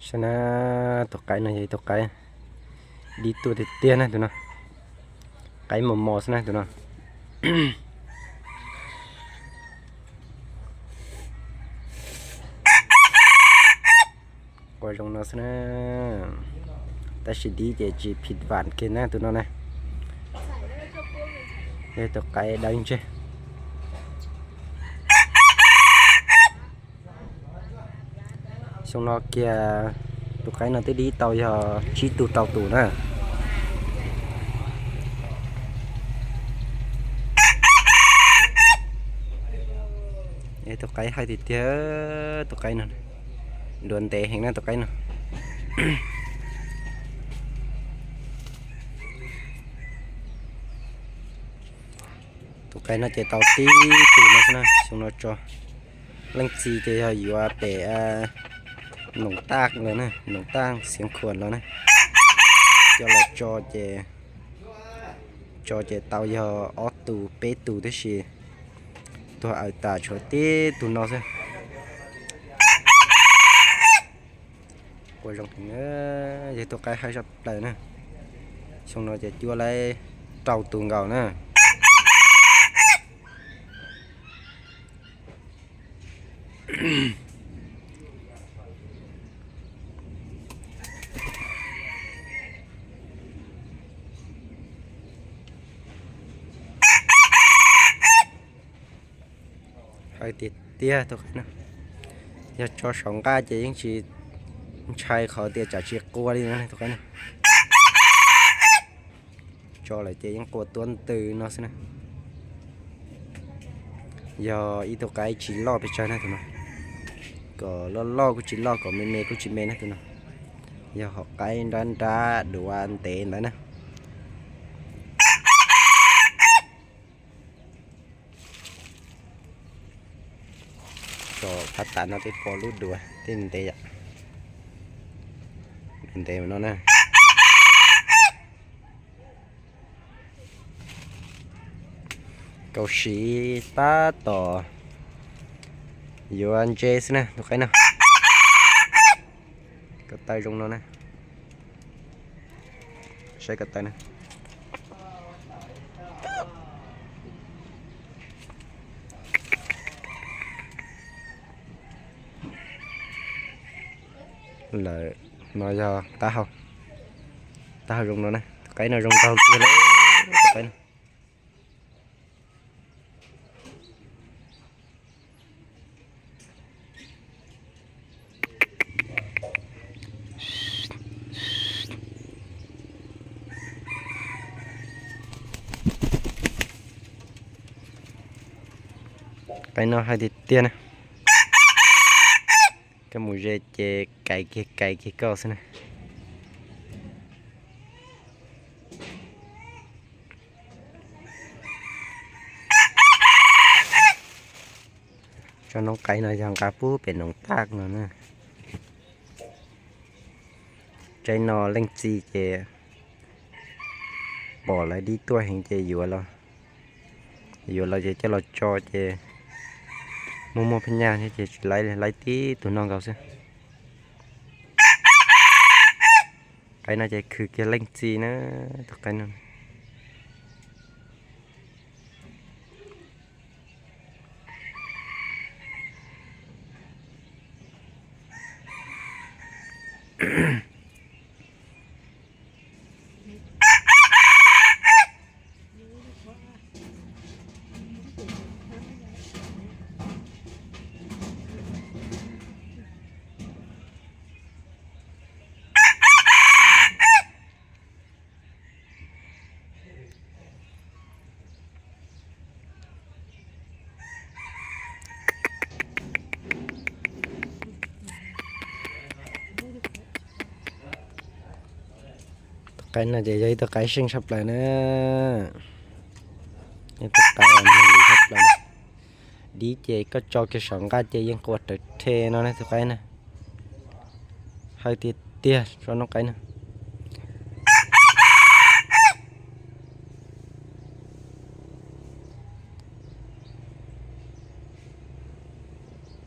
Saib na, tus qaib no yog ib tug qaib dib tuaj tiag tiag na tus no. Qaib mos mos xwb na tus no. Qua zoo no xwb na. Tab sis dib ces tsis phim vam kiag na tus no na. Yog tus qaib dawb ntseg. Xyoo no kiag tus qaib no twb dib tau yog tsib tug rau tus na. Tus qaib hawj tiag tiag, tus qaib no. Duav ntev heev na tus qaib no. Tus qaib no ces tau tib tus no xwb na, xyoo no tso. Leej txiv ces yog yuav pem Noom Taj los na, Noom Taj Xiav Khuam los na. Coj los tso ces, tso ces tau yog ob tus peb tus tib si, tuag aws tas tshuav tib tus no xwb. Qua zoo heev, yog tus qaib hawj zaj plaws na. Xyoo no ces cuab lawm rau tus nkaus na. Hawj tiag tiag tus qaib no. Yog tso saum nqaj ces yeej tsis ntshai qhov tias tsam tsis qua li no tus qaib no. Tso lawm ces yeej qua tuab ntws no xwb na. Yog ib tug qaib tsis loj pes tsawg na tus no. Kom loj loj kuj tsis loj, kom me me kuj tsis me na tus no. Yog hom qaib nrab nrab duav ntev ntawd na. Tso phab tas no twb pom lub duav tib ntev yom. Ntev no na. Kaus siv tab tom yuav ntse xwb na tus qaib no. Ko taw zoo no na. Saib ko taw na. Lawm no yog taub hau. Taub hau zoo no na, tus qaib no zoo nraug tiag lauj, tus qaib no. Qaib no hais tiag tiag na. Koj mus ze ces kais kiag kais kiag koj xwb na. Tsob noob qaib no yog nqa pub pem Noov Taj no na. Tsaib no leej txiv ces pom lawv dib tuaj heev ces yuav los, yuav los ces coj los tso ces muaj muaj phab nyaj thiab ces tsis laib li, laib tib tug no nkaus xwb. Qaib no ces khwv kiag leej txiv na, tus qaib no. Tus qaib no ces yog ib tug qaib seej tshaj plaws na. Ib tug qaib uas nws lus tshaj plaws. Dib ces koj tso kiag saum nqaj ces yeej qua rawv rhe no ne tus qaib na. Hawj tiag tiag tsob noob qaib na.